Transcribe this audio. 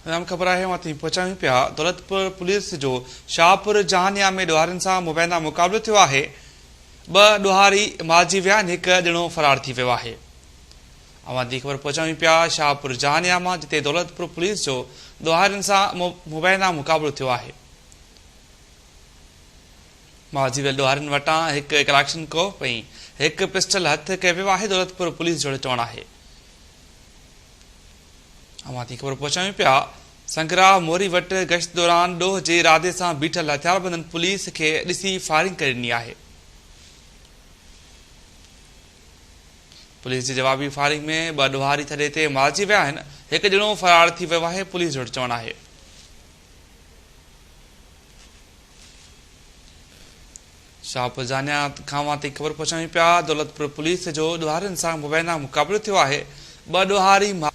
اهم خبر آهي اوهان تائين پهچايون پيا دولتپور پوليس جو شاهپور جهانيا ۾ ڏوهارين سان مبينا مقابلو ٿيو آهي ٻه ڏوهاري مارجي ويا آهن هڪ ڄڻو فرار ٿي ويو آهي اوهان تائين خبر پهچايون پيا شاهپور جهانيا مان جتي دولتپور پوليس جو ڏوهارين سان مبينا مقابلو ٿيو آهي مارجي ويل ڏوهارين وٽان هڪ ڪلاشنڪوف ۽ هڪ پسٽل هٿ ڪيو ويو آهي دولتپور پوليس جو چوڻ آهي. اوهان تائين خبر پهچايون پيا سنگراهه موري وٽ گشت دوران ڏوهه جي ارادي سان بيٺل هٿياربندن پوليس کي ڏسي فائرنگ ڪري ڏني آهي. پوليس جي جوابي فائرنگ ۾ ٻه ڏوهاري ٿڏي تي مارجي ويا آهن، هڪ ڄڻو فرار ٿي ويو آهي، پوليس جو چوڻ آهي. شاهپور جانيا کان اوهان تائين خبر پهچايون پيا دولتپور پوليس جو ڏوهارين سان مبينا مقابلو ٿيو آهي، ٻه ڏوهاري.